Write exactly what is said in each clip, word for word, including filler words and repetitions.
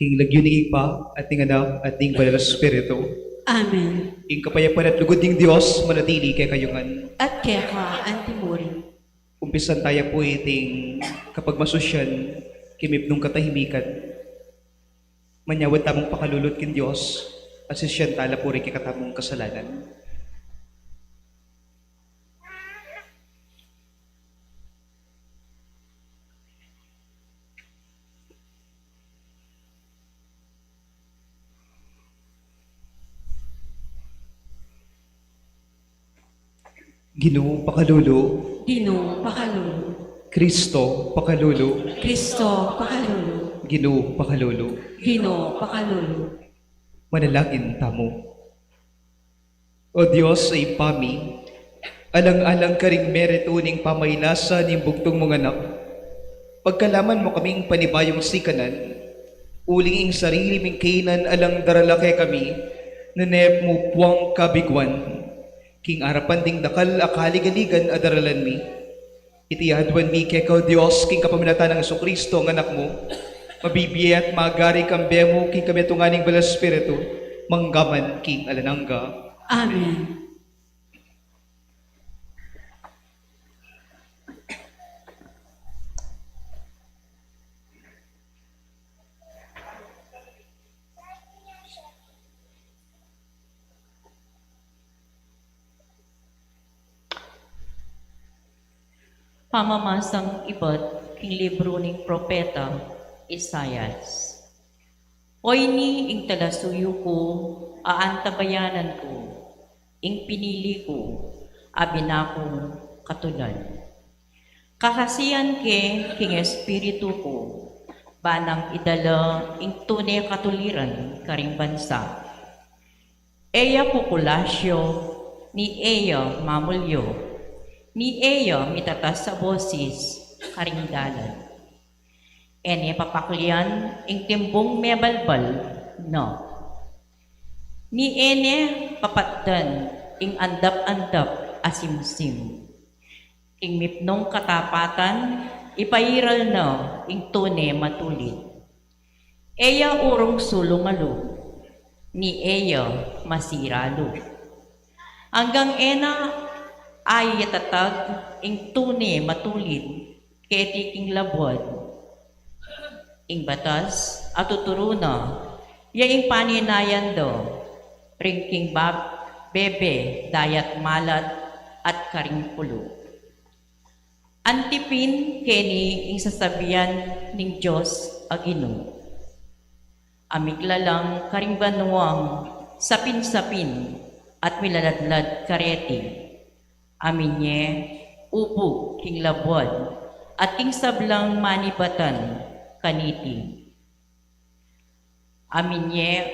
Ing lagyu ning Ibpa, at ning Anak, at ning Banal a Espiritu. Amen. Ing kapayapan at lugud ning Dios manatili kekayu ngan. At keka antimurin. Umpisan taya pu iting kapagmasusyan king mipnung katahimikan. Manyawad tamung pakalulu king Dios, at sisian tala pu ring kekatamung kasalanan. Ginu, pakalulu. Ginu, pakalulu. Kristo, pakalulu. Kristo, pakalulu. Ginu, pakalulu. Ginu, pakalulu. Manalangin tamu. O Dios a Ibpa mi, alang-alang karing meritu ning pamailasa ning bugtung mung Anak, pagkalaman mu kaming panibayung sikanan, uling ing sarili ming kainan alang darala kekami, nune mu puang kabiguan, king arapan ding dakal a kaligaligan a daralan mi. Iti aduan mi keka, O Dios, king kapamilatan nang Jesucristo, ang Anak mu, mabibie at magari kambe mu king kametungan ning Banal a Espiritu, mangga man king alang angga. Amen. Pamamasang ibat king libru ning propeta Isaias. O ini ing talasuyu ku, a antabayanan ku, ing pinili ku, a bina kung katulan. Kakasian ke king espiritu ku, ba nang idala ing tune katuliran karing bansa. E ya kukulasyo, ni e ya mamulyo, ni e ya mitatas a bosis karing dalan. E ne papaklian ing timbung mebalbal na, ni e ne papatdan ing andap-andap a simsim. King mipnung katapatan, ipairal na ing tune matulid. E ya urung sulung a lub, ni e ya masira lub. Anggang e na aiyatatag ing tune matulid keti king labuad. Ing batas a tuturu na, ya ing paninayan da, ring king bab-, bebe, dayat malat, at karing pulu. Antipin keni ing sasabian ning Dios a Ginu, a miglalang karing banuang sapin-sapin at milaladlad kareti, a minye ubug king labuad at king sablang manibatan kaniti. A minye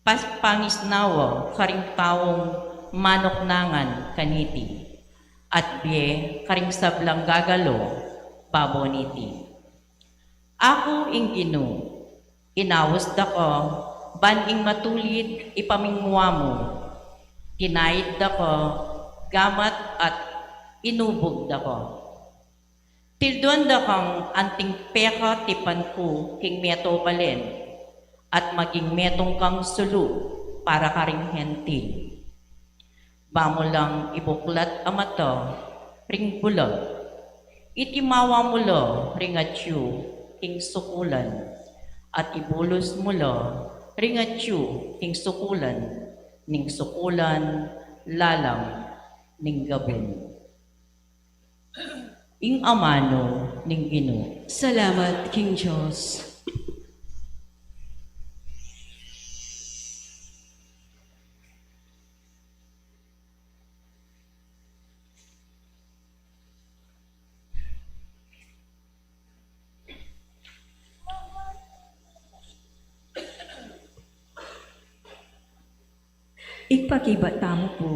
pas-, pangisnawa karing taung manuknangan kaniti, at bie karing sablang gagalo babo niti. Aku ing Ginu, inaus da ka, ban ing matulid ipamingwa mu, tinaid da ka, gamat at inubug da ka. Tilduan da kang anting pekatipan ku king meto balen, at maging metung kang sulu para karing Hentil. Ba mu lang ibuklat a mata ring bulag, itimawa mu la ring atiu king sukulan, at ibulus mu la ring atiu king sukulan, ning sukulan lalam ning gabun. Ing amanu ning Ginu. Salamat king Dios. Ipakibat tamu pu,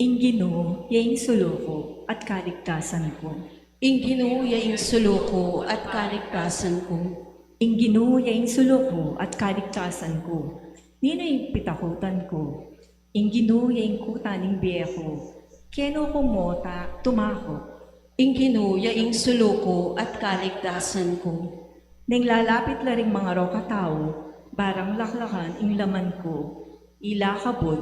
ing Ginu ya ing sulu ku at kaligtasan ku. Ing Ginu ya ing sulu ku at kaligtasan ku. Ing Ginu ya ing sulu ku at kaligtasan ku. Ninu ing pitakutan ku? Ing Ginu ya ing kuta ning bie ku. Kenu ku mu ta tumaku? Ing Ginu ya ing sulu ku at kaligtasan ku. Neng lalapit la ring mangarok a tau, barang laklakan ing laman ku, ila kabud,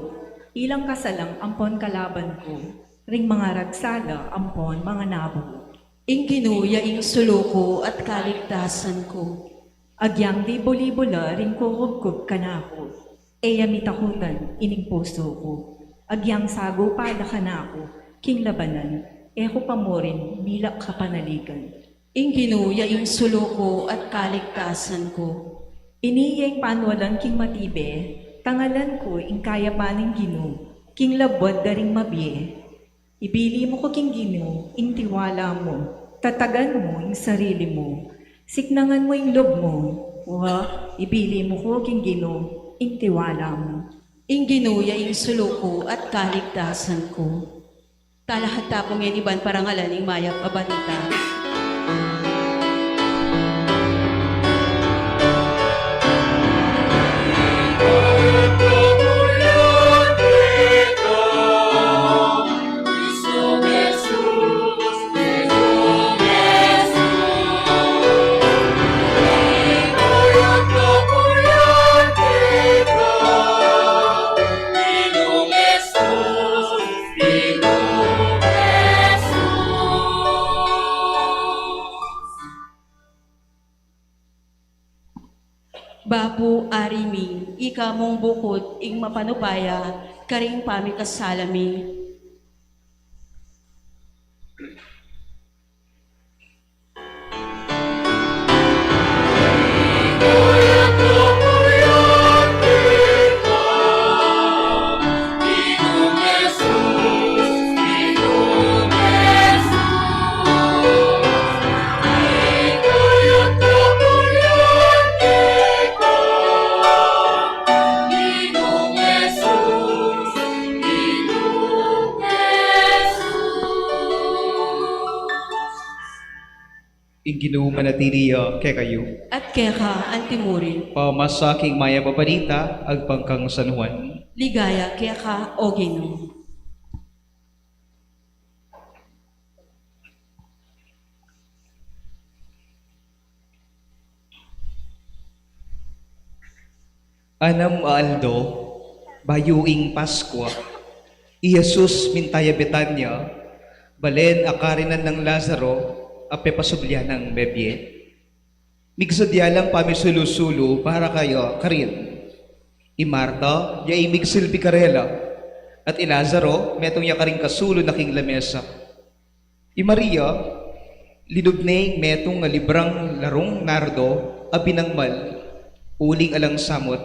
ilang kasalang ampon kalaban ku, ring mangaragsa la ampon manganabu. Ing Ginu ya ing sulu ku at kaligtasan ku. Agyang di bulibu la ring kukubkub kanaku, e ya mi takutan ining pusu ku. Agyang sagupa la kanaku king labanan, e ku pa murin milak kapanaligan. Ing Ginu ya ing sulu ku at kaligtasan ku. Ini ya ing panualan king matibe, tangalan ku ing kayapan ning Ginu king labuad da ring mabie. Ibili mu ku king Ginu ing tiwala mu, tatagan mu ing sarili mu, siknangan mu ing lub mu. Wa, ibili mu ku king Ginu ing tiwala mu. Ing Ginu ya ing sulu ku at kaligtasan ku. Talakad tamu ngeni ban parangalan ing mayap a balita. Bapu, Ari mi, ika mung bukud ing mapanupaya karing pamikasala mi. Ing Ginu manatili ya kekayu. At keka antimurin. Pamasa king mayap a balita agpang kang San Juan. Ligaya keka, O Ginu. Anam a aldo, bayu ing Paskua, i Jesus minta ya Betania, balen a karinan nang Lazaro a pepasublian nang mebie. Migsadya lang pamisulu-sulu para kaya karin. I Marta, ya ing migsilbi karela, at i Lazaro, metung ya karing kasulu na king lamesa. I Maria, linub ne ing metung a librang larung nardo a binangmal, uling alang samut,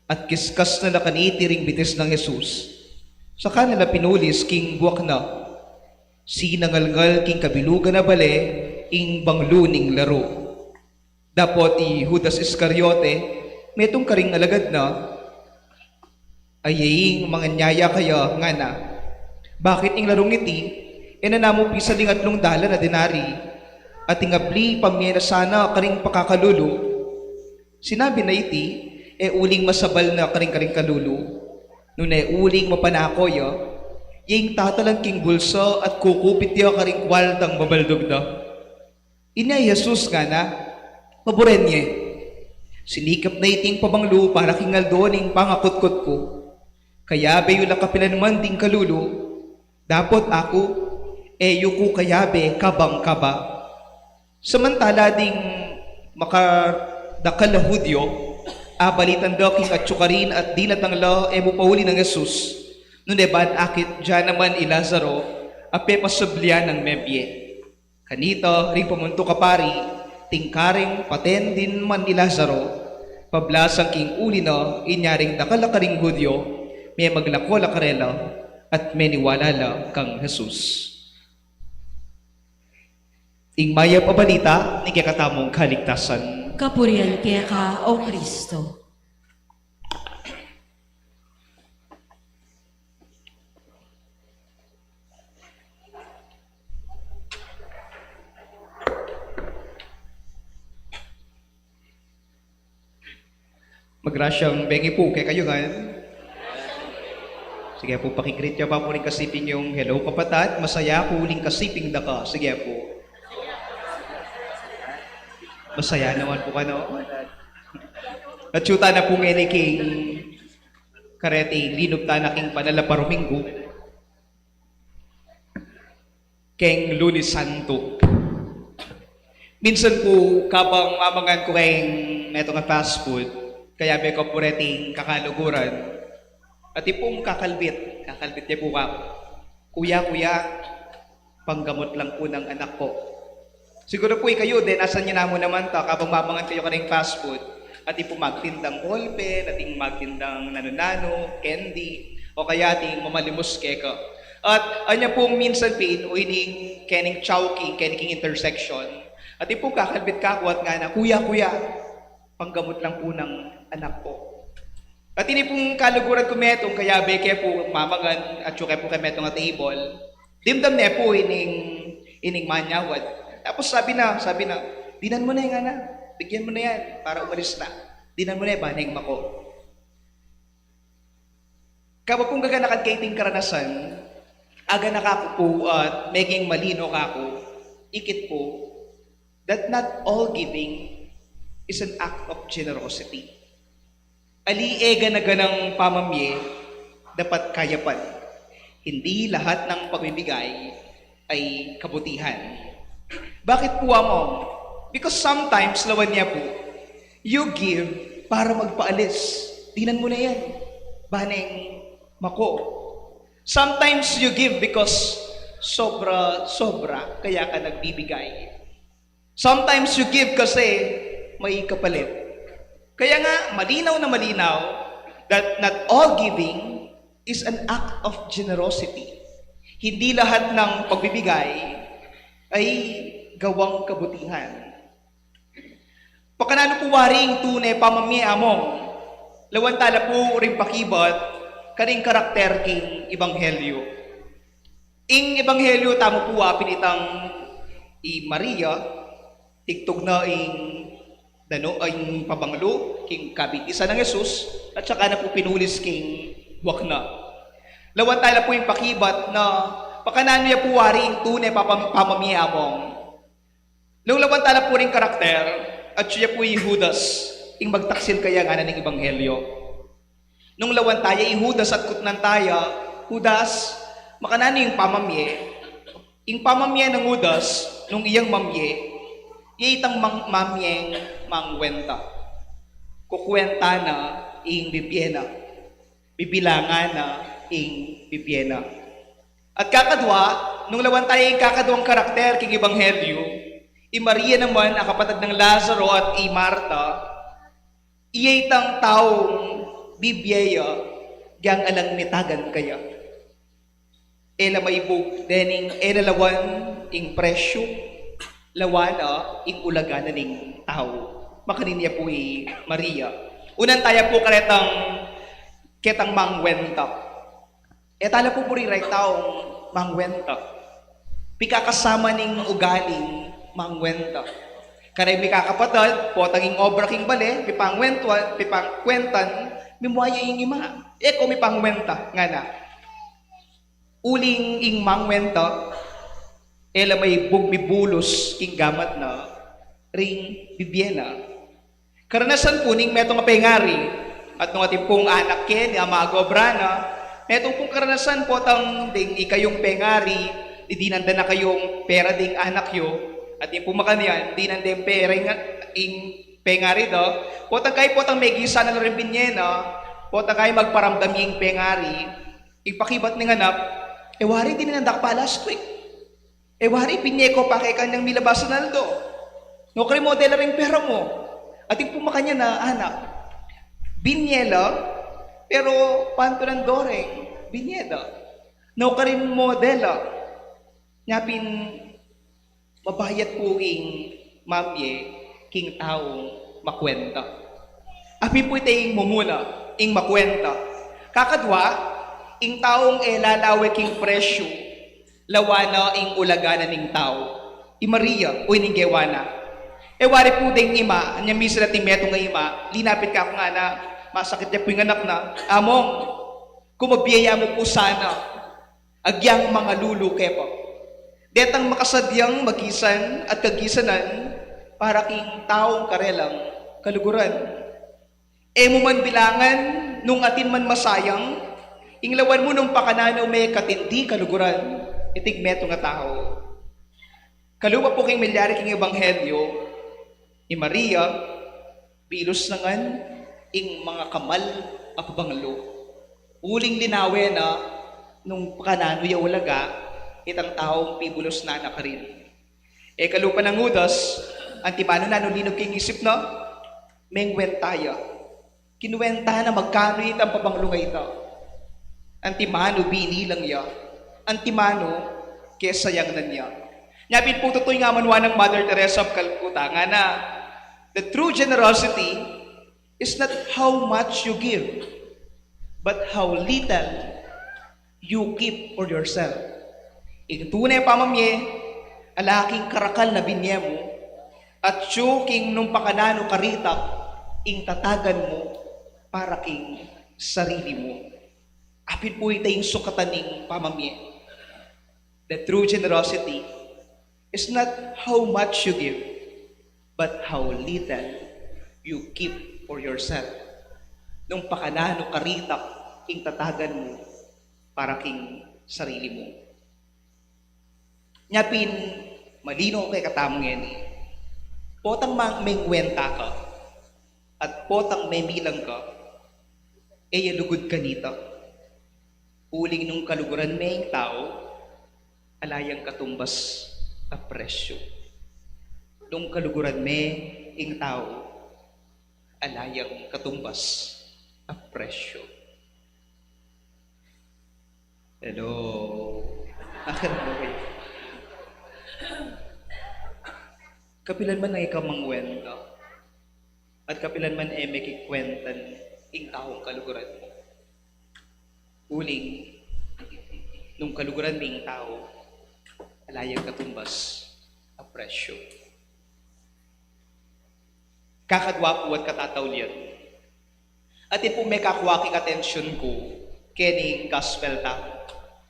at kiskas na la kaniti ring bitis nang Jesus. Saka na la pinulis king buak na. Sinangalngal king kabilugan a bale ing banglu ning laru. Dapot i Judas Iscariote, metung karing alagad na, a ye ing manganyaya kaya, ngana, "Bakit ing larung iti, e na namu pisan ding atlung dalan a denari, at ing abli pamie na sana karing pakakalulu?" Sinabi na iti, e uling masabal na karing, karing kalulu, nune uling mapanako ya, ye ing tatalan king bulsa at kukupit ya karing kualtang mabaldug da. Inya i Jesus ngana, "Paburen ye. Sinikap na iting pabanglu para king aldo ning pangakutkut ku. Kayabe yu la kapilan man ding kalulu, dapot aku, e yu ku kayabe kabang kaba." Samantala ding makadakal a Judio, abalitan da king atyu karin at dinatang la e mu pauli nang Jesus. Nune ban akit, diyan naman i Lazaro a pepasublian nang mebie. Kanita, ring pamuntuk a pari, tingkaring paten din man i Lazaro, pablasang king uli na, inya ring dakal a karing Judio, memaglako la karela, at meniwala la kang Jesus. Ing mayap a balita ning kekatamung kaligtasan. Kapurian keka, O Kristo. Magrasyang bengi pu kekayu ngan. Sige pu, paki-greet ya pa pu ring kasiping yung, "Hello, kapatad. Masaya ku uling kasiping daka." Sige pu. Masaya naman po kano. At atyu tana pu ngeni king kareting linub tana king panalapa Ruminggu, keng Lunes Santo. Minsan po, kabang mamangan ku keng metung a fast food, kayabe ku pu reting kakaluguran, atin pung kakalbit, kakalbit ya pu kaku, "Kuya, kuya, panggamot lang po ng anak ko." Siguru pu ikayu, denasan yu namu naman ta, kabang mamangan kayu karing fast food, atin pung magtindang ballpen, atin magtindang nanu-nanu, candy, o kaya atin mamalimus keka. At anya pung minsan pin, o ining kening Chowking, kening intersection, atin pung kakalbit kaku at ngana, "Kuya, kuya, panggamot lang po ng anak ko." At ini pung kaluguran ku metung, kayabe ke pu mamangan, atyu ke pu keng metung a table. Dimdam ne pu ining, ining manyawad. Tapos sabi na, sabi na, "Dinan mu ne, ngana. Bigyan mu ne yan para umalis na. Dinan mu ne, bane ing mako." Kabang pung gaganakan ke iting karanasan, aganak aku pu at meging malino kaku, ikit pu, that not all giving is an act of generosity. Ali e gana-ganang pamamie dapat kayapan. Hindi lahat ng pagbibigay ay kabutihan. Bakit pu, Among? Because sometimes, lawan ya pu, you give para magpaalis. "Dinan mu ne yan. Bane ing mako." Sometimes you give because sobra-sobra kaya ka nagbibigay. Sometimes you give kasi may kapalit. Kaya nga, malinaw na malinaw that not all giving is an act of generosity. Hindi lahat ng pagbibigay ay gawang kabutihan. Pakananu pu wari ing tune pamamie, Among? Lawan tala pu ring pakibat karing karakter king Ebanghelyo. Ing Ebanghelyo tamu pu, apin itang i Maria, tigtug na ing danu, ing pabanglu king kabitisan nang Jesus, at saka na pu pinulis king buak na. Lawan tala pu ing pakibat na pakananu ya pu wari ing tune pamam-, pamamie, Among? Nung lawan tala pu ring karakter, atyu ya pu i Judas, ing magtaksil kaya ngana ning Ebanghelyo. Nung lawan taya i Judas at kutnan taya, "Judas, makananu ing pamamie?" Ing pamamie nang Judas, nung iyang mamie, iya itang mang-, mamieng mangwenta. Kukwenta na ing bibie na. Bibilangan na ing bibie na. At kakadwa, nung lawan taya ing kakadwang karakter king Ebanghelyo, i Maria naman, a kapatad nang Lazaro at i Marta, iya itang taung bibie ya, gyang alang nitagan kaya. E la maibug, dening e la lawan ing presyu, lawan na ing ulaga na ning tau. Makanyan ya pu i Maria. Unan taya pu karetang ketang mangwenta. E tala pu buri reng taung mangwenta. Pikakasama ning ugaling mangwenta. Kareng mikakapatad, potang ing obra king bale, mipangwentuan, mipangkwentan, mimua ya ing ima. E ko mipangwenta, ngana. Uling ing mangwenta, e la maibug mibulus king gamat na, ring bibie na. Karanasan pu ning metung a pengari, at nung atin pung anak keni a mag-obra na, metung pung karanasan potang deng ikayung pengari, dinan da na kayung pera deng anak yu, atin pung makanyan, dinan deng pera ing, ing pengari da, potang kayi potang megisan na la ring binye na, potang kayi magparamdam ing pengari, ing pakibat ning anak, "E wari dinan da ka pa last week. E wari binye ko pa keka neng milabasan aldo. Nukarin mo dela ring pera mu?" Atin pung makanyan a anak, "Binye la, pero pantunan do reng binye da. Nukarin mo dela?" Nya pin mabayat pu ing mamye king taung makwenta. Apin pu ita ing mumuna, ing makwenta. Kakadwa, ing taung e lalawe king presyu, lawan na ing ulaga na ning tau. I Maria, o ining gewa na. E wari pu deng ima, nya misan atin metung a ima, linapit kaku ngana, masakit ya pu ing anak na, "Among, kumabie ya mu pu sana, agyang mangalulu ke pa. Detang makasadyang magisan at kagisanan, para king taung karelang kaluguran. E mu man bilangan nung atin man masayang, ing lawan mu nung pakananu me kating di kaluguran iting metung a tau. Kalupa pu king milyari king ebanghelyo, i Maria, bilus na ngan ing mangakamal a pabanglu. Uling linawe na nung pakananu ya ulaga itang taung pibulus na na karin. E kalupa nang Judas, antimanu nanu linub king isip na, mengwenta ya. Kinuwenta na magkanu itang pabanglu a ita. Antimanu binilang ya. Antimanu kesayang na niya. Nya pin pu tutuy nga manuan nang Mother Teresa of Calcutta, ngana, the true generosity is not how much you give, but how little you keep for yourself. Ing tune pamamie, ala king karakal na binie mu, atyu king nung pakananu karitak ing tatagan mu para king sarili mu. Apin pu ita ing sukatan ning pamamie. The true generosity is not how much you give, but how little you keep for yourself. Nung pakananu karitak ing tatagan mu para king sarili mu. Nya pin, malino kekatamu ngeni. Potang mang mengwenta ka, at potang memilang ka, e ya lugud kanita. Uling nung kaluguran me ing tau, ala yang katumbas a presyu. Nung kaluguran me ing tau, ala yang katumbas a presyu. Hello. Akin mo kayo. Kapilan man ang ikaw mangwenta, at kapilan man e me kikwentan ing taung kaluguran mu. Uling, nung kaluguran me ing tau, ala yang katumbas a presyu. Kakadwa pu at katataulian. Atin pu mekakua king atensyon ku, keni ing gospel ta.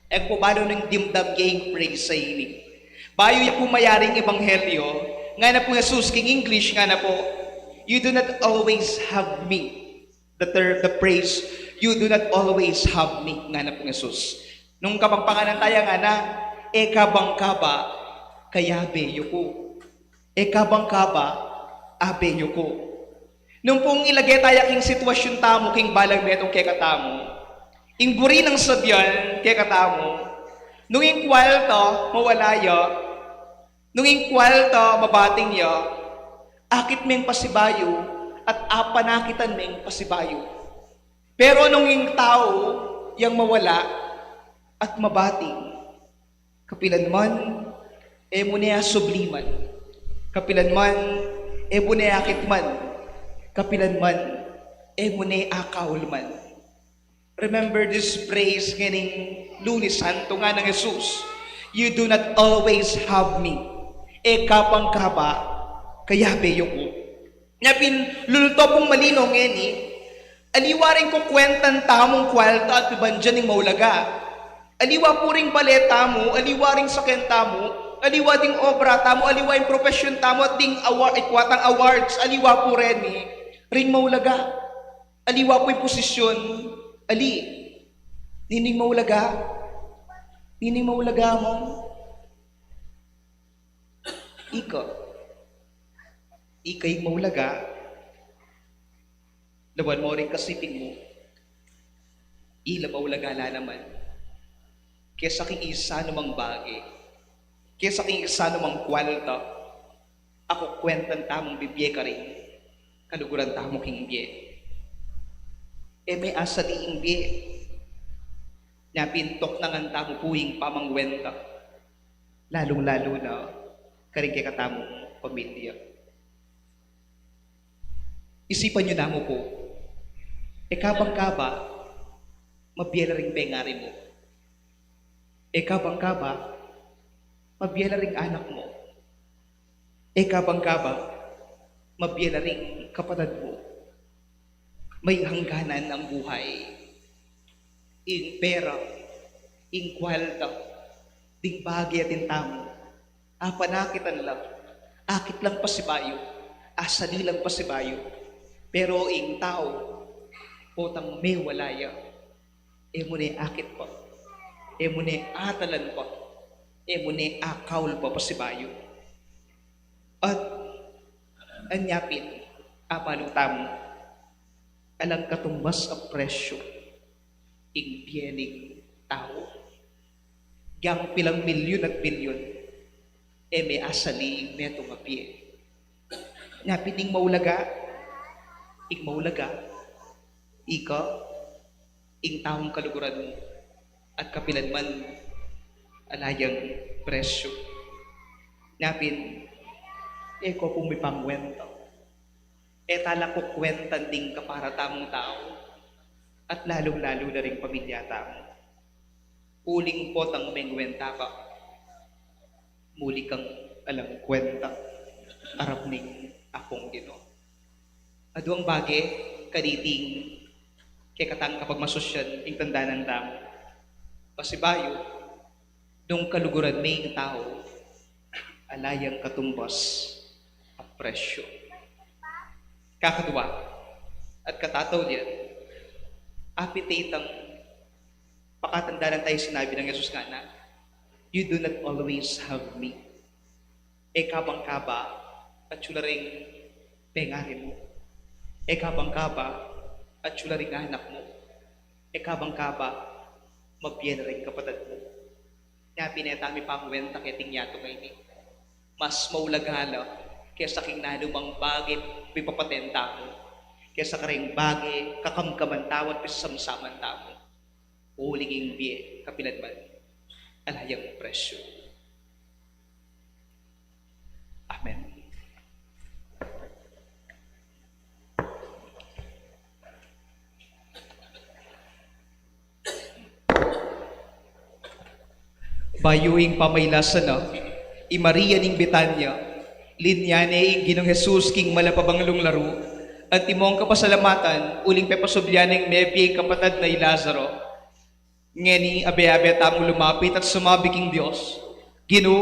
E ku pu balu nung dimdam ye ing praise a ini. Bayu ya pu mayari ing ebanghelyo, ngana pu Jesus king English, ngana pu, "You do not always have me." The ter-, the praise, "You do not always have me," ngana pu Jesus. Nung Kapampangan taya ngana, "E kabang kaba, kayabe yu ku." E kabang kaba, abe yu ku. Nung pung ilage taya king sitwasyun tamu, king balang metung kekatamu, ing buri nang sabian kekatamu, nung ing kwalta mawala ya, nung ing kwalta mabating ya, akit meng pasibayu, at apanakitan meng pasibayu. Pero nung ing tau yang mawala at mabating, kapilan man, e mu ne asubliman. Kapilan man, e mu ne akitman. Kapilan man, e mu ne akaulman. Remember this phrase ngening Lunes Santo, ngana nang Jesus, "You do not always have me." E kabang kaba, kayabe yu ku. Nya pin, lulto pung malino ngeni, aliwa ring kukwentan tamung kwalta at pibandian ning maulaga. Aliwa pu ring bale tamu, aliwa ring saken tamu, aliwa ding obra tamu, aliwa ing profesyon tamu, at ding award, ikwatang awards, aliwa pu reni ring maulaga. Aliwa pu ing posisyon, ali. Nining maulaga? Nining maulaga mu? Ika. Ika ing maulaga. Lawan mo ring kasiping mu, ila maulaga la naman kesa king isa numang bage, kesa king isa numang kwalta a kukwentan tamung bibie karing kaluguran tamu king bie. E me asali ing bie. Nya pin tuknangan tamu pu ing pamangwenta, lalung-lalu na karing kekatamung pamilya. Isipan yu namu pu, e kabang kaba, mabie la ring pengari mu. E kabang kaba, mabie la ring anak mu. E kabang kaba, mabie la ring kapatad mu. May hangganan ang buhay. Ing pera, ing kwalta, ding bage atin tamu, apanakitan la, akit lang pasibayu, asali lang pasibayu. Pero ing tau, potang mewala ya, e mu ne akit pa, e mu ne atalan pa, e mu ne akaul pa pasibayu. At anya pin, abalu tamu, alang katumbas a presyu ing bie ning tau. Gyang pilang milyun at milyun, e me asali ing metung a bie. Nya pin ing maulaga, ing maulaga, ika, ing taung kaluguran mu, at kapilan man, ala yang presyu. Nya pin, e ko pung mipangwenta. E tala kukwentan ding kapara tamung tau, at lalung-lalu na ring pamilya tamu. Uling potang mengwenta ka, muli kang alang kwenta arap ning Apung Ginu. Aduang bage kaniting kekatang kapagmasusyan ing tandanan tamu. Pasibayu, nung kaluguran me ing tau, ala yang katumbas a presyu. Kakadua, at katataulian, apin tang pakatandanan taya sinabi nang Jesus ngana, "You do not always have me." E ka bang kaba atyu la ring pengari mu? E ka bang kaba atyu la ring anak mu? E ka bang kaba mabie na ring kapatad mu? Nya pin e ta mipangwenta keting yatu ngeni. Mas maulaga la kesa king nanumang bage mipapaten tamu, kesa kareng bage kakamkaman tamu at pisamsaman tamu. Uling ing bie, kapilan man, ala yang presyu. Amen. Bayu ing pamailasan na, i Maria ning Betania, linyan ne ing Ginung Jesus king malapabang lunglaru, at imong kapasalamatan, uling pepasublian neng mebie ing kapatad na i Lazaro. Ngeni, abe-abe tamung lumapit at sumabi king Dios, "Ginu,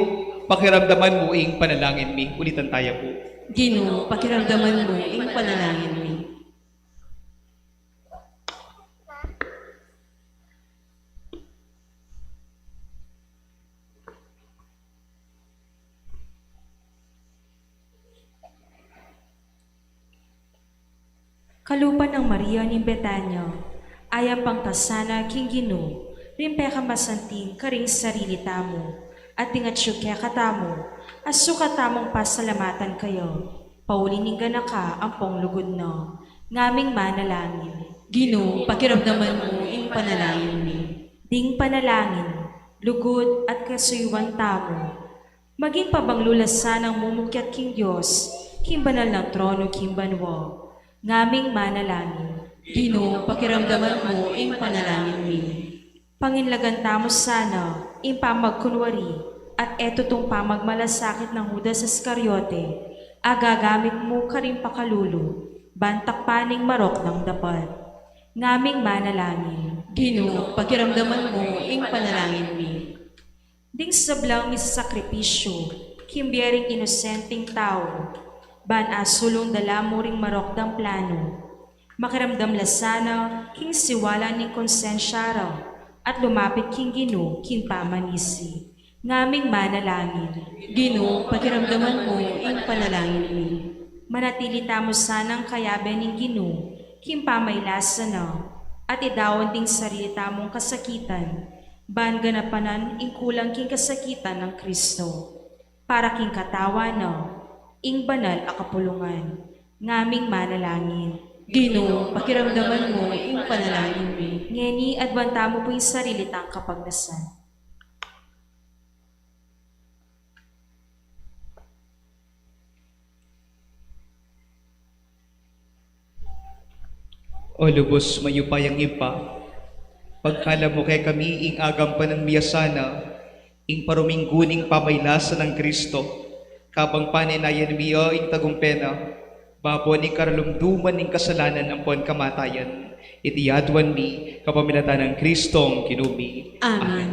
pakiramdaman mu ing panalangin mi." Ulitan taya pu. Ginu, pakiramdaman mu ing panalangin mi. Kalupa nang Maria ning Betania, ayapang ta sana king Ginu ring pekamasanting karing sarili tamu, at ing atyu kekatamu, a sukat tamung pasalamatan kaya, pauli ning ganaka ampong lugud na. Ngaming manalangin. Ginu, pakiramdaman mu ing panalangin mi. Ding panalangin, lugud at kasuyuan tamu, maging pabanglu la sanang mumukyat king Dios, king banal nang trono king banua. Ngaming manalangin. Ginu, pakiramdaman mu ing panalangin mi. Panginlagan tamu sana ing pamagkunwari at e tutung pamagmalasakit nang Judas Iscariote, a gagamit mu karing pakalulu, ban takpan ing marok nang dapat. Ngaming manalangin. Ginu, pakiramdaman mu ing panalangin mi. Ding sablang misasakripisyu king bie ring inosenteng tau, ban asulung dala mu ring marok dang planu. Makiramdam la sana king siwala ning konsensya ra, at lumapit king Ginu king pamanisi. Ngaming manalangin. Ginu, pakiramdaman mu ing panalangin mi. Manatili tamu sanang kayabe ning Ginu king pamailasan na, at idaun ding sarili tamung kasakitan, ban ganapanan ing kulang king kasakitan nang Kristo, para king katawan na ing banal a kapulungan. Ngaming manalangin. Ginu, pakiramdaman mu ing panalangin mi. Ngeni, aduan tamu pu ing sarili tang kapagnasan. O lubus mayupayang Ibpa, pagkalub mu kekami ing agampanan mi sana ing paruminggu ning pamailasan nang Kristo, kabang panenayan mi ing tagumpe na, babo ning karalumduman ning kasalanan ampon kamatayan. Iti aduan mi kapamilatan nang Kristong Ginu mi. Amen. Amen.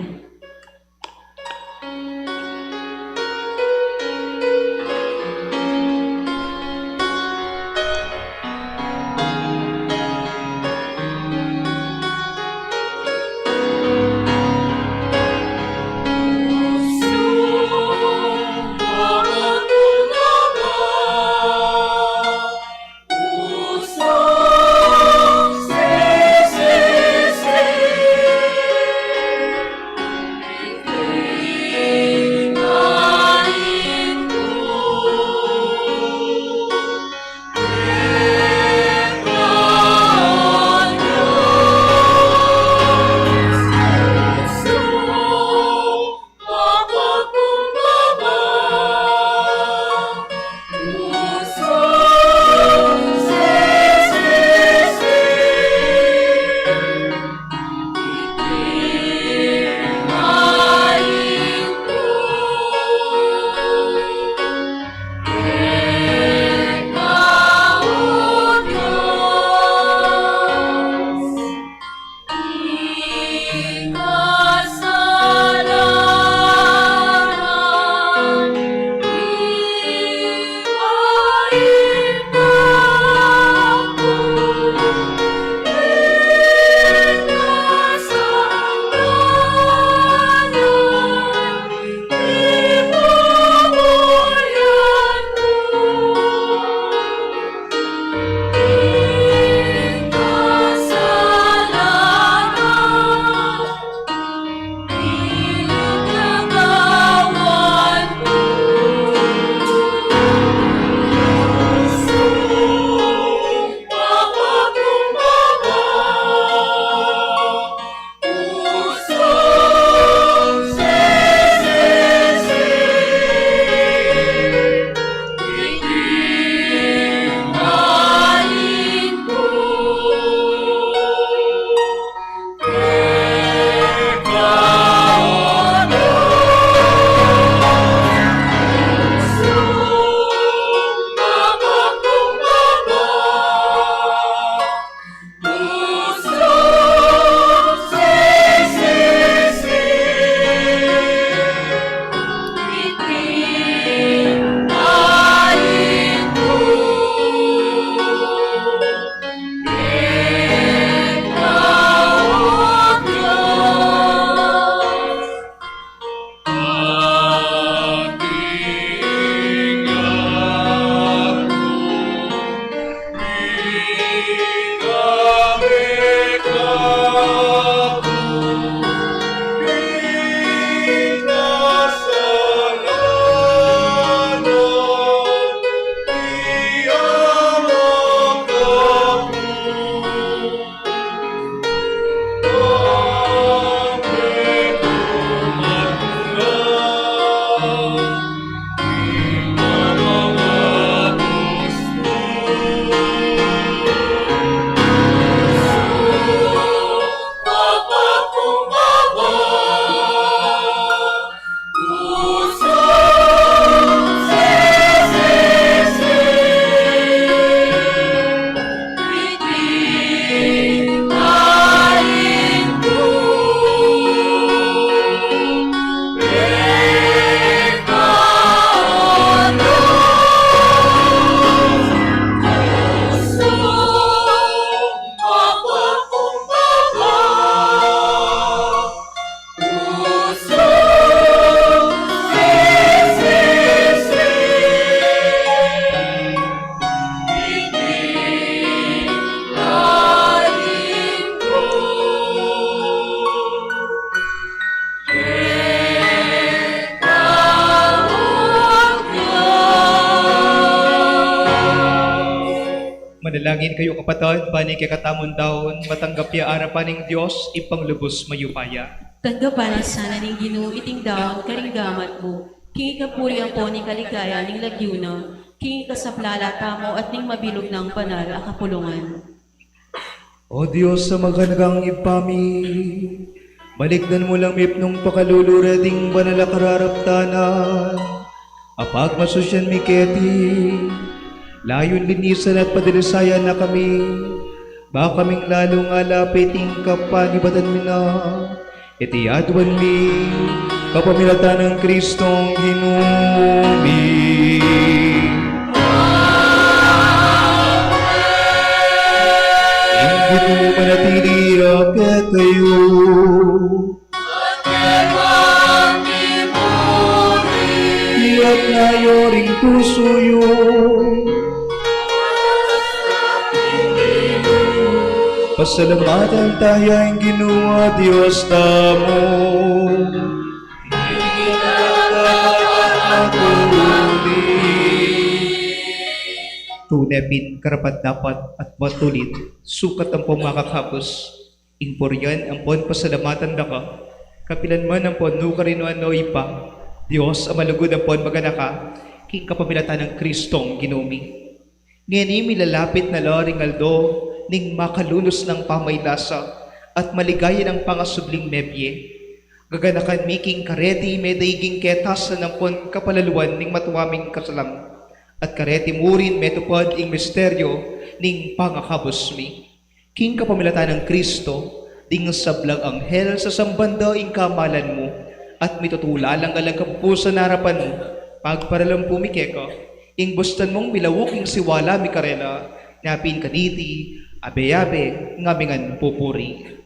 Manalangin kayu, kapatad, bang ing kekatamung daun matanggap ya arapan ning Dios, Ibpang lubus mayupaya. Tanggapan na sana ning Ginu iting daun karing gamat mu, king ikapuri ampon ikaligaya ning lagyu na, king ikasaplala tamu at ning mabilug nang banal a kapulungan. O Dios a makanakang Ibpa mi, balikdan mu lang mipnung pakalulu reting banal a kararaptanan a pagmasusyan mi keti, layun linisan at padalisayan na kami, ba kaming lalung alapit ing kapanibatan mi na. Iti aduan mi kapamilatan nang Kristong Ginu mi. Ing Ginu manatili ya kekayu. Iyatas yu ring pusu yu. Pasalamatan taya ing Ginu a Dios tamu. Tune pin karapat-dapat at matulid, sukat ampong makakabus ing purian ampon pasalamatan da ka, kapilan man ampon nukarin man, o Ibpa, Dios a malugud ampon maganaka, king kapamilatan nang Kristong Ginu mi. Ngeni milalapit na la ring aldo ning makalunus nang pamaylasa at maligaya nang pangasubling mebie. Gaganakan mi king kareti medaiging ketasan ampon kapalaluan ning matua ming kasalang, at kareti murin metupad ing misteryo ning pangakabus mi. King kapamilatan nang Kristo, ding sablang anghel sasamban da ing kamalan mu, at mitutula lang alang kapupusan arapan mu, pagparalan pu mi keka, ing bustan mung milauk ing siwala mi karela, na pin kaniti, abe-abe, ngaming pupuri.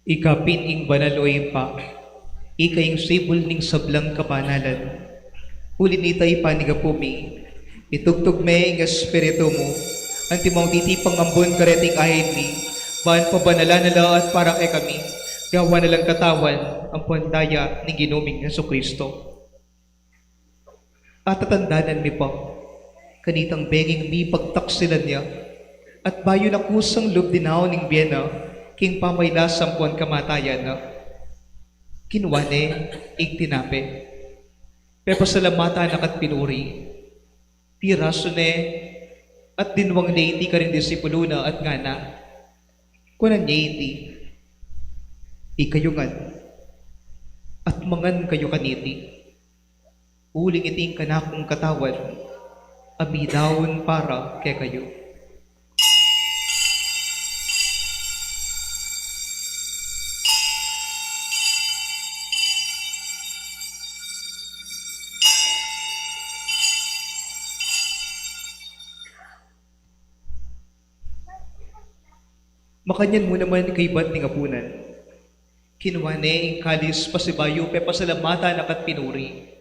Ika pin ing banal, o Ibpa, ika ing sibul ning sablang kabanalan. Uli nita, ipanigapu mi, itugtug me ing Espiritu mu, antimong titipang ambun kareting ain mi, ban pabanalan na la at para kekami, gawan na lang katawan ampon daya ning Ginu ming Jesucristo. Atatandanan mi pa, kanitang benging mipagtaksilan ya, at bayu na kusang lub dinaun ing bie na, king pamaylasa ampon kamatayan na. Kinua ne ing tinape, pepasalamatan na ka't pinuri, pirasu ne, at dinwang ne iti karing disipulu na at ngana, kunan ye iti, ikayu ngan, at mangan kayu kaniti. Uling iti ing kanakung katawan, a midaun para kekayu. Makanyan mu naman kaybat ning apunan, kinua ne ing kalis pasibayu pepasalamatan na ka't pinuri,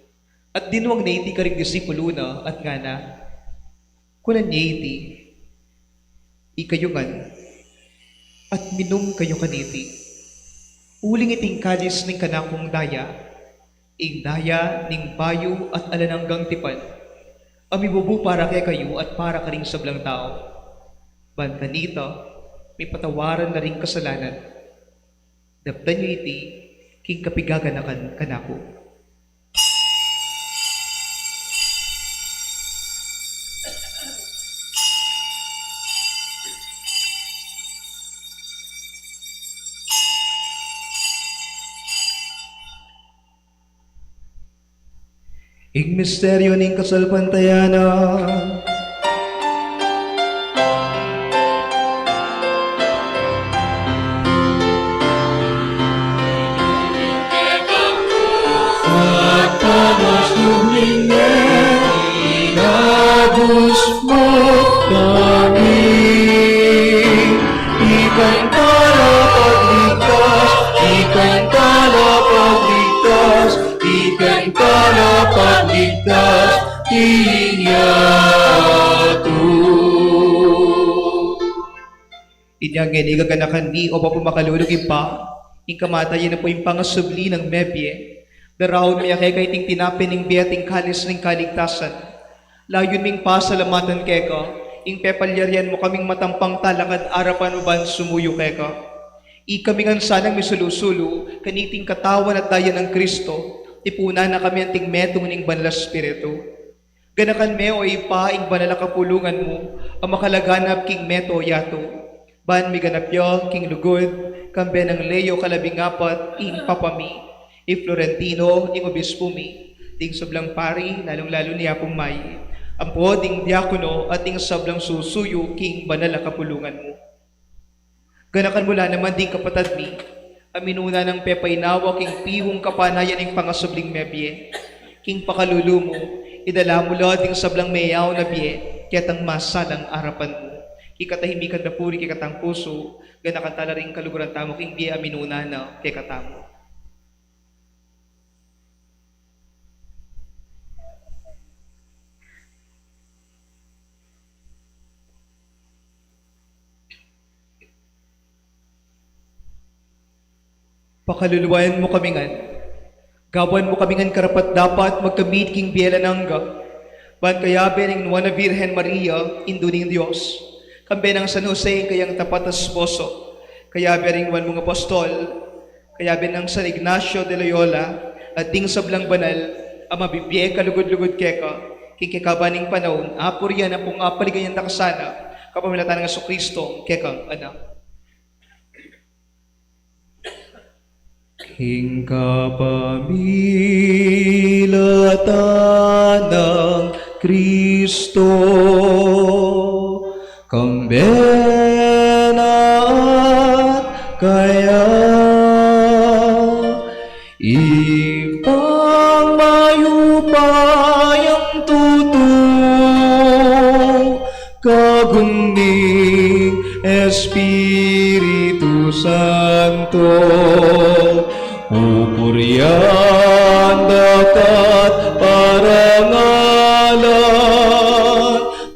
at dinwang ne iti karing disipulu na at ngana, kunan ye iti, ikayu ngan, at minum kayu kaniti. Uling iti ing kalis ning kanakung daya, ing daya ning bayu at alang anggang tipan, a mibubu para kekayu at para karing sablang tau. Ban kanita, mipatawaran la ring kasalanan. Daptan yu iti king kapigaganakan kanaku. Ing misteryu ning kasalpantayanan. At pamaslub ning inabus mu kami. Ikang talapagligtas, ikang talapagligtas, ikang talapagligtas, king yatu. Inya ngeni gaganakan mi, o Ibpa makalulung Ibpa, ing kamatayan ampong ing pangasubli nang mebie, daraun mi keka iting tinape ning bie at ing kalis ning kaligtasan. Layun ming pasalamatan keka ing pepalyarian mu kaming matampang talakad arapan mu ban sumuyu keka. Ikami ngan sanang misulu-sulu kaniting katawan at daya nang Kristo, tipunan na kami anting metung ning Banal a Espiritu. Ganakan me, o Ibpa, ing banal a kapulungan mu a makalaganap king mabilug a yatu, ban miganap ya king lugud, kambe nang Leo kalabing apat, ing Papa mi, i Florentino, ing Obispu mi, ding sablang pari, lalung-lalu na i Apung May, ampo ding diakono at ding sablang susuyu king banal a kapulungan mu. Ganakan mu la naman ding kapatad mi a minuna nang pepainawa king pihung kapanayan ning pangasubling mebie. King pakalulu mu, idala mu la ding sablang meyaun a bie ketang masalang arapan mu. King katahimikan da puri kekatang pusu, ganakan ta la ring kaluguran tamu king bie a minuna na kekatamu. Pakaluluan mu kami ngan. Gawan mu kami ngan karapat-dapat magkamit king bie alang angga. Ban kayabe ning Nuan a Virgen Maria, Indu ning Dios, kambe nang San Jose, ing kayang tapat a esposo, kayabe ring nuan mung apostol, kayabe nang San Ignacio de Loyola, at ding sablang banal a mabibie kalugud-lugud keka, king kekaban ning panaun, apurian ampong apaligayan da ka sana, kapamilatan nang Jesucristo, kekang Anak. King kapamilatan nang Kristo, kambe na at kaya, Ibpang mayupayang tutu, kagum ning Espiritu Santo, pupurian da ka't parangalan,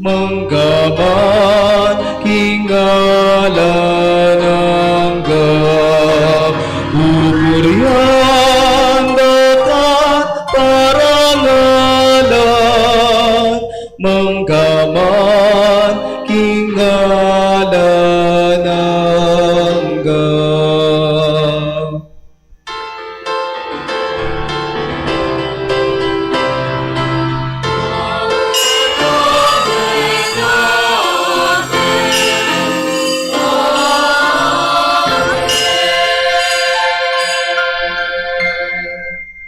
mangga man king alang angga. Pupurian da ka't parangalan, mangga man king alang angga.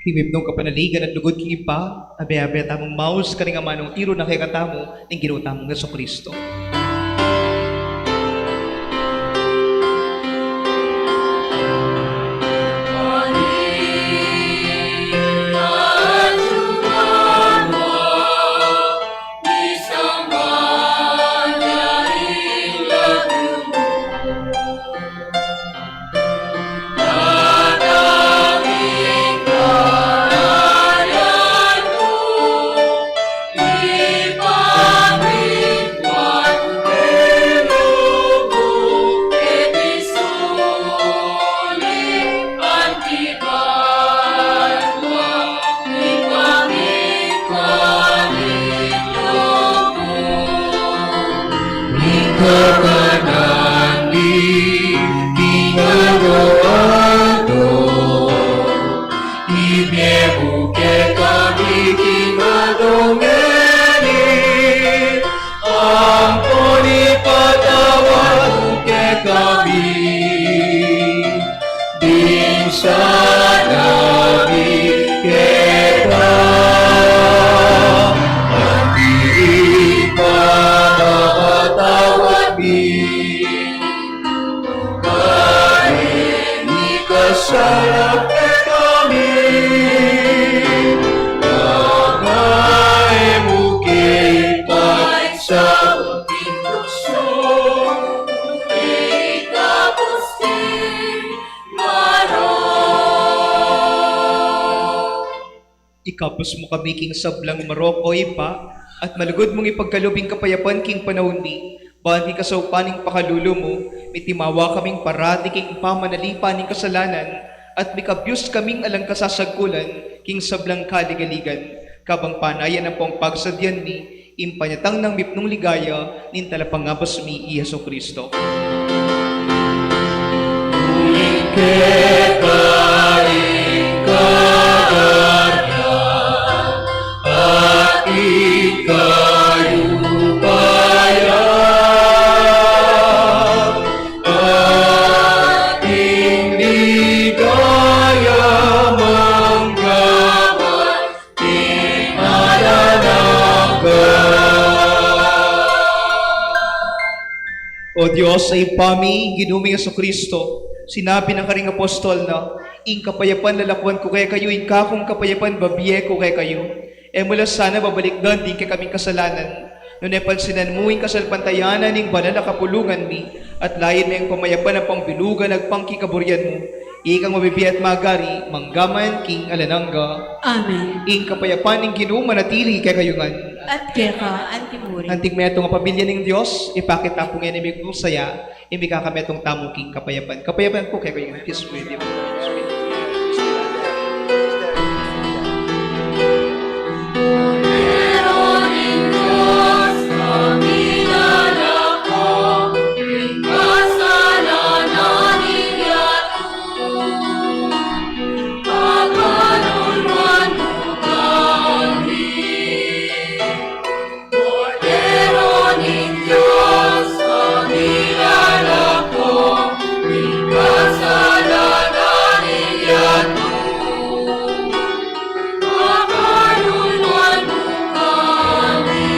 King mipnung kapanaligan at lugud king Ibpa, abe-abe tamung maus karing amanung tiru na kekatamu ning Ginu tamung Jesucristo. Salap kekami, ngeni mu ke ipaisaul ing tuksu, ikabus king marok. Ikabus mu kami king sablang marok, O Ibpa, at malugud mung ipagkalub ing kapayapan king panaun mi, ban king kasaupan ning pakalulu mu, mitimawa kaming parati king pamanalipan ning kasalanan, at mikabyus kaming alang kasasagkulan king sablang kaligaligan, kabang panayan ampong pagsadyan mi ing panyatang nang mipnung ligaya ning Talapangabus mi, i Jesucristo. Uling keka ing kaganyan at ing kayupayan at ing ligaya manggaman king alang angga. O Dios a Ibpa mi, ing Ginu ming Jesucristo, sinabi na karing apostol na, "Ing kapayapan lalakuan ku kekayu, ing kakung kapayapan bibie ku kekayu." E mu la sana babalikdan ding kekaming kasalanan, nune pansinan mu ing kasalpantayanan ning banal a kapulungan mi, at layan me ing pamayapan ampong bilugan agpang king kaburian mu. Ikang mabibie at magari, manggaman king alang angga. Amen. Ing kapayapan ning Ginu manatili kekayu ngan. At keka antimurin. Anting metung a pamilya ning Dios, ipakit ta pu ngeni ing migusaya, ing mikakametung tamu king kapayapan. Kapayapan pu kekayu ngan. Peace be with you. Kordero ning Dios, a milalako ning kasalanan ning yatu. Pakaluluan mu kami.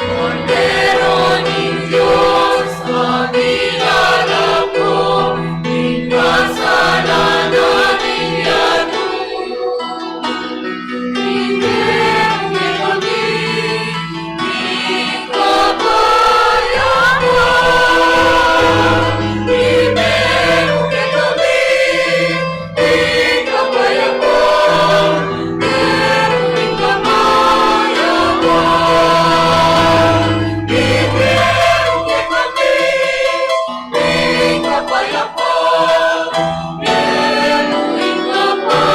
Kordero ning Dios, a milalako ning kasalanan ning yatu. Ibie mu kekami ing kapayapan. Ibie mu kekami ing kapayapan. Ibie mu ing kapayapan. Ibie mu kekami ing kapayapan.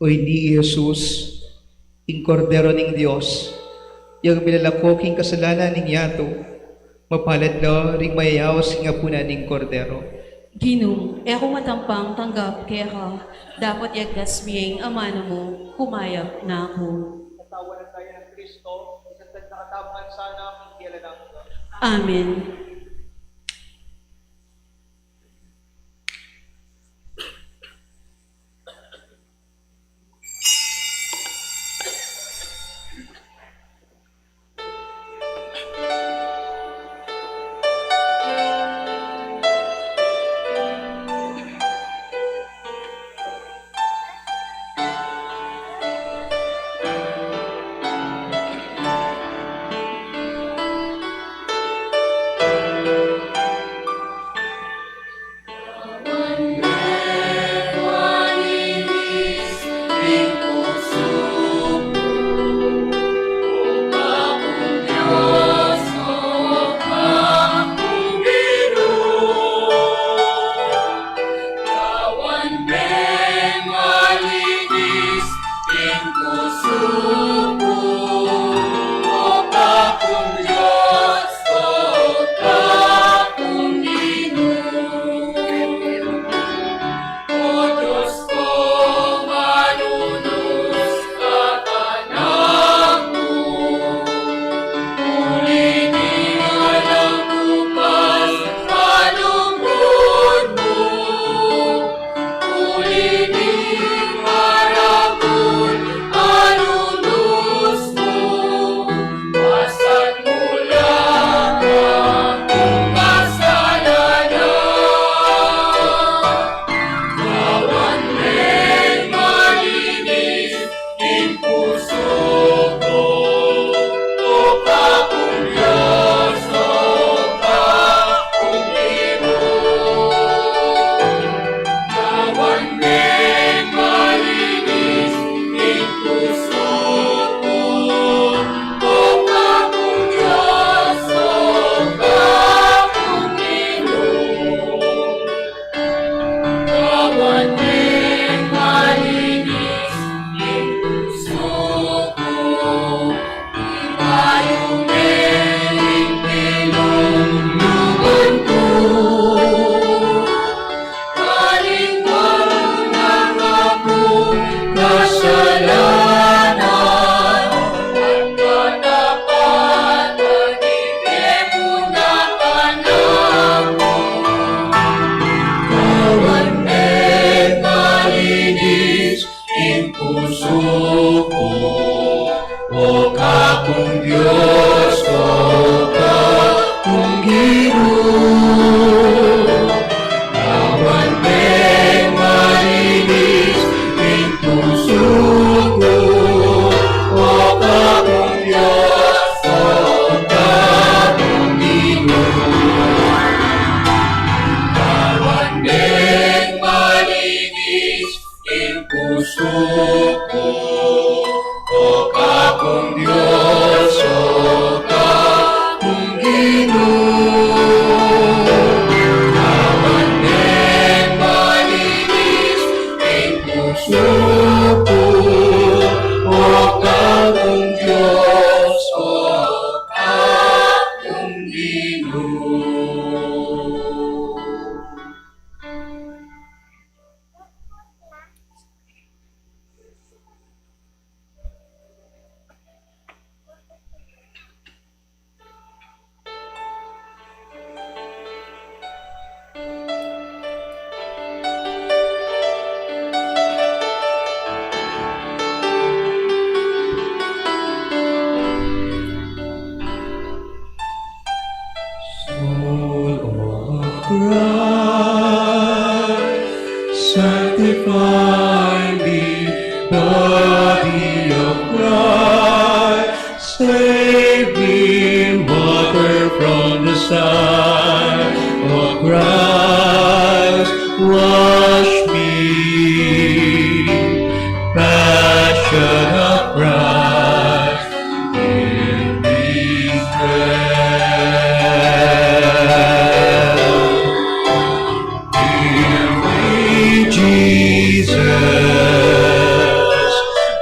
O ini i Jesus, ing Kordero ning Dios, yang milalako king kasalanan ning yatu. Mapalad la ring mayayaus king apunan ning Kordero. Ginu, e ku matampang tanggap keka, dapot yagkas mu ing amanu mu, kumayap na ku. Katawan at daya nang Kristo, isasagana na katamu ngan sana king alang angga. Amen. Kung Dios, o Kakung Ginu, lawan deng malinis ing pusu ku, o Kakung Dios, o Kakung Ginu, lawan deng malinis ing pusu ku, o Kakung Dios, o Kakung Ginu. Lawan deng malinis ing pusu ku, o Kakung Dios, o Kakung Ginu. Soul of Christ, sanctify me. Body of Christ, save me. Water from the side of Christ, wash me. Passion of Christ, give me strength. Dear me, Jesus,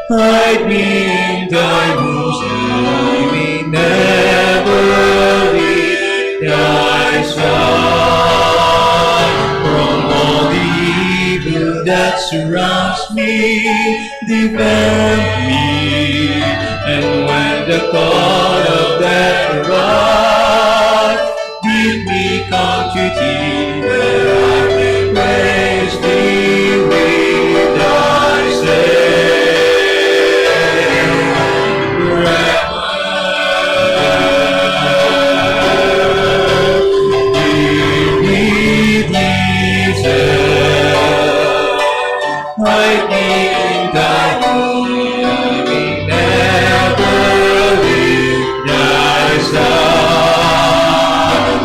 hide me in thy bosom, I may never leave thy side. From all the evil that surrounds me, defend me, and when the call of death arrives, bid me come to thee, that I may praise thee with thy saints forever. Dear me, Jesus, hide me in thy bosom, I may never leave thy side.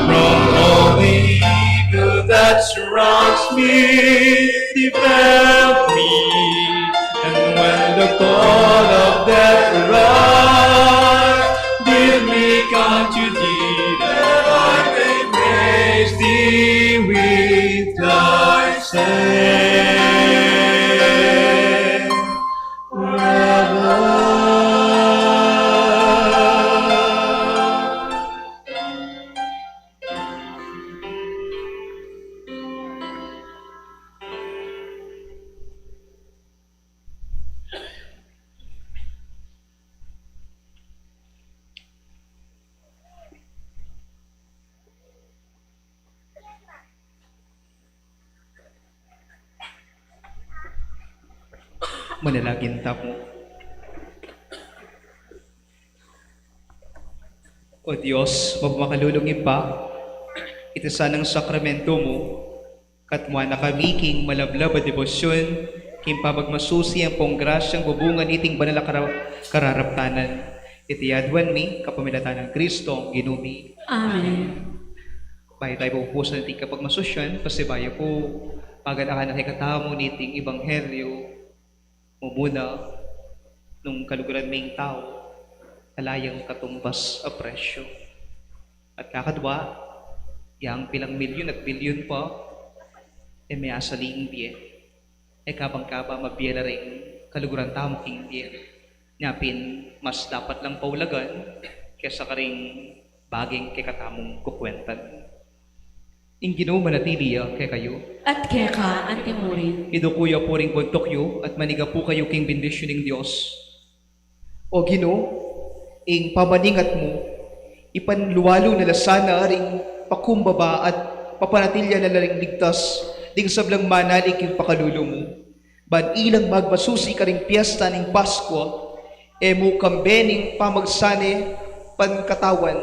From all the evil that surrounds me, defend me. And when the call of death arrives, bid me come to thee, that I may praise thee with thy saints forever. Manalangin tamu. O Dios, mapamakalulung Ibpa, iti sanang sakramento mu, katmuan na kami king malablab a debosyun, king pamagmasusi ampong grasyang bubungan iting banal a kara-, kararaptanan. Iti aduan mi kapamilatan nang Kristong Ginu mi. Amen. Bayu tamu pupusan iting kapagmasusian, pasibayu pu, paganaka na kekatamu niting ebanghelyu, mumuna, nung kaluguran ming tau, ala yang katumbas a presyu. At kakadwa, yang pilang milyun at bilyun pa, e me asali ing bie. E kabang kaba mabie la ring kaluguran tamu king bie. Nya pin, mas dapat lang paulagan kesa karing baging kekatamung kukwentan. Ing Ginu manatili ya kekayu. At keka antimurin. Iduku yu pu ring buntuk yu at maniga pu kayu king bendisyun ning Dios. O Ginu, ing pamaningat mu, ipanlualu na la sana ring pakumbaba at papanatilian na la ring ligtas ding sablang manalig king pakalulu mu. Ban ilang magmasusi karing piesta ning Paskua, e mu kambe ning pamagsane pangkatawan,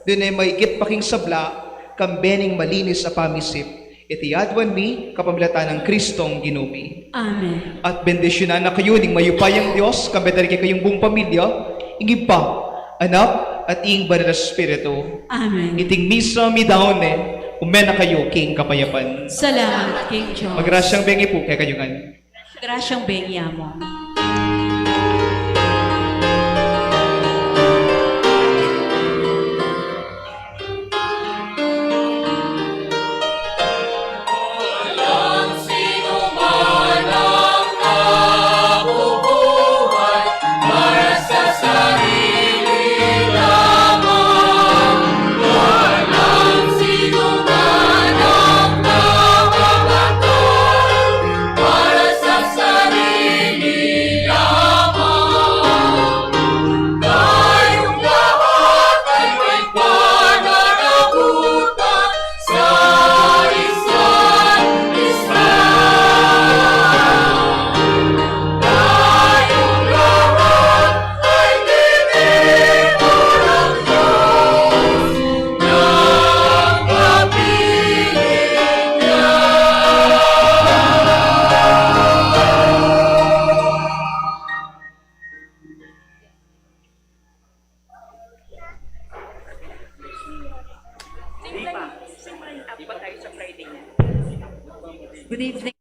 nune maigit pa king sabla, kambe ning malinis a pamisip. Iti aduan mi kapamilatan nang Kristong Ginu mi. Amen. At bendisyunan na kayu ning mayupayang Dios, kambe da rin kekayung buong pamilya, ing Ibpa, Anak, at ing Banal a Espiritu. Amen. Iting misa midaun ne, ume na kayu king kapayapan. Salamat king Dios. Magrasyang bengi pu kekayu ngan. Grasyang bengi, Among. Good evening.